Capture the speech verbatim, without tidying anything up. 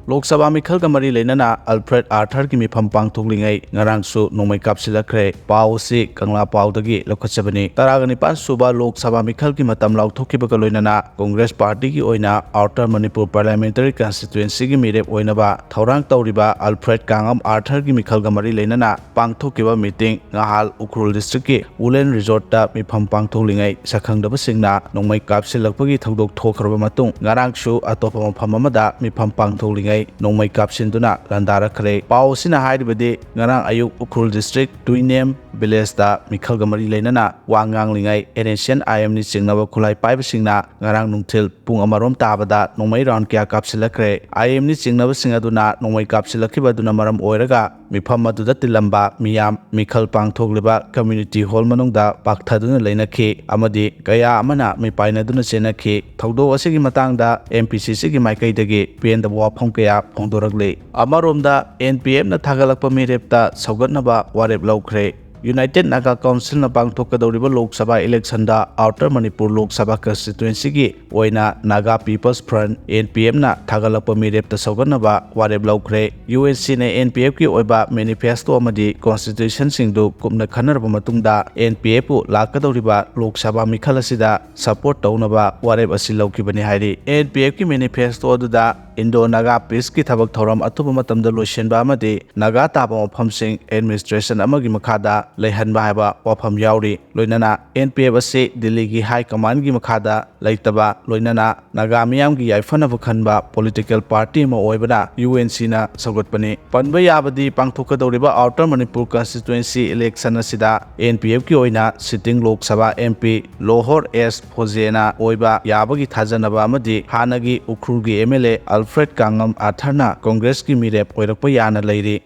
ꯂꯣꯛ ꯁꯚꯥ ꯃꯤꯈꯜꯒ ꯃꯔꯤ ꯂꯩꯅꯅ ꯑꯜꯐ꯭ꯔꯦꯗ ꯑꯥꯔꯊꯔꯒꯤ ꯃꯤꯐꯝ ꯄꯥꯡꯊꯣꯛꯂꯤꯉꯩ ꯉꯔꯥꯡꯁꯨ ꯅꯣꯡꯃꯩ ꯀꯥꯞꯁꯤꯜꯂꯛꯈ꯭ꯔꯦ꯫ ꯄꯥꯎ ꯑꯁꯤ ꯀꯪꯂꯥ ꯄꯥꯎꯗꯒꯤ ꯂꯧꯈꯠꯆꯕꯅꯤ꯫ ꯇꯔꯥꯒ ꯅꯤꯄꯥꯟ ꯁꯨꯕ ꯂꯣꯛ ꯁꯚꯥ ꯃꯤꯈꯜꯒꯤ ꯃꯇꯝ ꯂꯥꯎꯊꯣꯛꯈꯤꯕꯒ ꯂꯣꯏꯅꯅ ꯀꯣꯡꯒ꯭ꯔꯦꯁ ꯄꯥꯔꯇꯤꯒꯤ ꯑꯣꯏꯅ ꯑꯥꯎꯇꯔ ꯃꯅꯤꯄꯨꯔ ꯄꯥꯔꯂꯤꯌꯥꯃꯦꯟꯇꯔꯤ ꯀꯟꯁꯇꯤꯇ꯭ꯋꯦꯟꯁꯤꯒꯤ ꯃꯤꯔꯦꯞ ꯑꯣꯏꯅꯕ ꯊꯧꯔꯥꯡ ꯇꯧꯔꯤꯕ ꯑꯜꯐ꯭ꯔꯦꯗ ꯀꯥꯡꯉꯝ ꯑꯥꯔꯊꯔꯒꯤ ꯃꯤꯈꯜꯒ ꯃꯔꯤ ꯂꯩꯅꯅ ꯄꯥꯡꯊꯣꯛꯈꯤꯕ ꯃꯤꯇꯤꯡ ꯉꯍꯥꯜ ꯎꯈ꯭ꯔꯨꯜ ꯗꯤꯁꯇ꯭ꯔꯤꯛꯀꯤ ꯋꯨꯂꯦꯟ ꯔꯤꯖꯣꯔꯠꯇ ꯃꯤꯐꯝ ꯄꯥꯡꯊꯣꯛꯂꯤꯉꯩ ꯁꯛꯈꯪꯗꯕꯁꯤꯡꯅ ꯅꯣꯡꯃꯩ ꯀꯥꯞꯁꯤꯜꯂꯛꯄꯒꯤ ꯊꯧꯗꯣꯛ ꯊꯣꯛꯈ꯭ꯔꯕ ꯃꯇꯨꯡ ꯉꯔꯥꯡꯁꯨ ꯑꯇꯣꯞꯄ ꯃꯐꯝ ꯑꯃꯗ ꯃꯤꯐꯝ ꯄꯥꯡꯊꯣꯛꯂꯤꯉꯩ ꯅꯣꯡꯃꯩ ꯀꯥꯞꯁꯤꯟꯗꯨꯅ ꯂꯥꯟꯗꯥꯔꯛꯈ꯭ꯔꯦ꯫ ꯄꯥꯎ ꯑꯁꯤꯅ ꯍꯥꯏꯔꯤꯕꯗꯤ ꯉꯔꯥꯡ ꯑꯌꯨꯛ ꯎꯈ꯭ꯔꯨꯜ ꯗꯤꯁꯇ꯭ꯔꯤꯛ ꯇꯨꯏꯅꯦꯝ ꯚꯤꯂꯦꯖꯇ ꯃꯤꯈꯜꯒ ꯃꯔꯤ ꯂꯩꯅꯅ ꯋꯥ ꯉꯥꯡꯂꯤꯉꯩ ꯑꯦꯟ ꯑꯦꯁ ꯑꯦꯟ ꯑꯥꯏ ꯑꯦꯝꯅ ꯆꯤꯡꯅꯕ ꯈꯨꯠꯂꯥꯏ ꯄꯥꯏꯕꯁꯤꯡꯅ ꯉꯔꯥꯡ ꯅꯨꯡꯊꯤꯜ ꯄꯨꯡ ꯑꯃꯔꯣꯝ ꯇꯥꯕꯗ ꯅꯣꯡꯃꯩ ꯔꯥꯎꯟ ꯀꯌꯥ ꯀꯥꯞꯁꯤꯜꯂꯛꯈ꯭ꯔꯦ꯫ ꯑꯥꯏ ꯑꯦꯝꯅ ꯆꯤꯡꯅꯕꯁꯤꯡ ꯑꯗꯨꯅ ꯅꯣꯡꯃꯩ ꯀꯥꯞꯁꯤꯜꯂꯛꯈꯤꯕ ꯑꯗꯨꯅ ꯃꯔꯝ ꯑꯣꯏꯔꯒ ꯃꯤꯐꯝ ꯑꯗꯨꯗ ꯇꯤꯜꯂꯝꯕ ꯃꯤꯌꯥꯝ ꯃꯤꯈꯜ ꯄꯥꯡꯊꯣꯛꯂꯤꯕ ꯀꯝꯃ꯭ꯌꯨꯅꯤꯇꯤ ꯍꯣꯜ ꯃꯅꯨꯡꯗ ꯄꯥꯛꯊꯗꯨꯅ ꯂꯩꯅꯈꯤ ꯑꯃꯗꯤ ꯀꯌꯥ ꯑꯃꯅ ꯃꯤꯄꯥꯏꯅꯗꯨꯅ ꯆꯦꯟꯅꯈꯤ꯫ ꯊꯧꯗꯣꯛ ꯑꯁꯤꯒꯤ ꯃꯇꯥꯡꯗ ꯑꯦꯝ ꯄꯤ ꯁꯤ ꯁꯤꯒꯤ ꯃꯥꯏꯀꯩꯗꯒꯤ ꯄꯦꯟꯗꯕ ꯋꯥꯐꯝ ꯀꯌꯥ ꯐꯣꯡꯗꯣꯔꯛꯂꯤ꯫ ꯑꯃꯔꯣꯝꯗ ꯑꯦꯟ ꯄꯤ ꯑꯦꯐꯅ ꯊꯥꯒꯠꯂꯛꯄ ꯃꯤꯔꯦꯞꯇ ꯁꯧꯒꯠꯅꯕ ꯋꯥꯔꯦꯞ ꯂꯧꯈ꯭ꯔꯦ꯫ ꯌꯨꯅꯥꯏꯇꯦꯗ ꯅꯥꯒꯥ ꯀꯥꯎꯟꯁꯤꯜꯅ ꯄꯥꯡꯊꯣꯛꯀꯗꯧꯔꯤꯕ ꯂꯣꯛ ꯁꯚꯥ ꯏꯂꯦꯛꯁꯟꯗ ꯑꯥꯎꯇꯔ ꯃꯅꯤꯄꯨꯔ ꯂꯣꯛ ꯁꯚꯥ ꯀꯟꯁꯇꯤꯇ꯭ꯋꯦꯟꯁꯤꯒꯤ ꯑꯣꯏꯅ Naga peoples front, N P ꯑꯦꯐꯅ ꯊꯥꯒꯠꯂꯛꯄ ꯃꯤꯔꯦꯞꯇ ꯁꯧꯒꯠꯅꯕ ꯋꯥꯔꯦꯞ ꯂꯧꯈ꯭ꯔꯦ꯫ ꯌꯨ ꯑꯦꯟ ꯁꯤꯅ ꯑꯦꯟ ꯄꯤ ꯑꯦꯐꯀꯤ ꯑꯣꯏꯕ ꯃꯦꯅꯤꯐꯦꯁꯇꯣ ꯑꯃꯗꯤ ꯀꯣꯟꯁꯇꯤꯇ꯭ꯌꯨꯁꯟꯁꯤꯡꯗꯨ ꯀꯨꯞꯅ ꯈꯟꯅꯔꯕ ꯃꯇꯨꯡꯗ ꯑꯦꯟ ꯄꯤ ꯑꯦꯐꯄꯨ ꯂꯥꯛꯀꯗꯧꯔꯤꯕ ꯂꯣꯛ ꯁꯚꯥ ꯃꯤꯈꯜ ꯑꯁꯤꯗ ꯁꯄꯣꯔꯠ ꯇꯧꯅꯕ ꯋꯥꯔꯦꯞ ꯑꯁꯤ ꯂꯧꯈꯤꯕꯅꯤ ꯍꯥꯏꯔꯤ꯫ ꯑꯦꯟ ꯄꯤ ꯑꯦꯐꯀꯤ ꯃꯦꯅꯤꯐꯦꯁꯇꯣ ꯑꯗꯨꯗ ꯏꯟꯗꯣ ꯅꯥꯒꯥ ꯄꯤꯁꯀꯤ ꯊꯕꯛ ꯊꯧꯔꯝ ꯑꯊꯨꯕ ꯃꯇꯝꯗ ꯂꯣꯏꯁꯤꯟꯕ ꯑꯃꯗꯤ ꯅꯥꯒꯥ ꯇꯥꯕ ꯃꯐꯝꯁꯤꯡ ꯑꯦꯗꯃꯤꯅꯤꯁꯇ꯭ꯔꯦꯁꯟ ꯑꯃꯒꯤ ꯃꯈꯥꯗ ꯂꯩꯍꯟꯕ ꯍꯥꯏꯕ ꯋꯥꯐꯝ ꯌꯥꯎꯔꯤ꯫ ꯂꯣꯏꯅꯅ ꯑꯦꯟ ꯄꯤ ꯑꯦꯐ ꯑꯁꯤ ꯗꯤꯜꯂꯤꯒꯤ ꯍꯥꯏ ꯀꯃꯥꯟꯒꯤ ꯃꯈꯥꯗ ꯂꯩꯇꯕ, ꯂꯣꯏꯅꯅ ꯅꯥꯒꯥ ꯃꯤꯌꯥꯝꯒꯤ ꯌꯥꯏꯐꯅꯕ ꯈꯟꯕ ꯄꯣꯂꯤꯇꯤꯀꯦꯜ ꯄꯥꯔꯇꯤ ꯑꯃ ꯑꯣꯏꯕꯅ ꯌꯨ ꯑꯦꯟ ꯁꯤꯅ ꯁꯧꯒꯠꯄꯅꯤ꯫ ꯄꯟꯕ ꯌꯥꯕꯗꯤ ꯄꯥꯡꯊꯣꯛꯀꯗꯧꯔꯤꯕ ꯑꯥꯎꯇꯔ ꯃꯅꯤꯄꯨꯔ ꯀꯟꯁꯇꯤꯇ꯭ꯋꯦꯟꯁꯤ ꯏꯂꯦꯛꯁꯟ ꯑꯁꯤꯗ ꯑꯦꯟ ꯄꯤ ꯑꯦꯐꯀꯤ ꯑꯣꯏꯅ sitting Lok Sabha M P ꯂꯣꯍꯣꯔ ꯑꯦꯁ ꯐꯣꯖꯦꯅ ꯑꯣꯏꯕ ꯌꯥꯕꯒꯤ ꯊꯥꯖꯅꯕ ꯑꯃꯗꯤ ꯍꯥꯟꯅꯒꯤ ꯎꯈ꯭ꯔꯨꯜꯒꯤ ꯑꯦꯝ ꯑꯦꯜ ꯑꯦ ꯑꯜꯐ꯭ꯔꯦꯗ ꯀꯥꯡꯉꯝ ꯑꯥꯊꯔꯅ ꯀꯣꯡꯒ꯭ꯔꯦꯁꯀꯤ ꯃꯤꯔꯦꯞ ꯑꯣꯏꯔꯛꯄ ꯌꯥꯅ ꯂꯩꯔꯤ꯫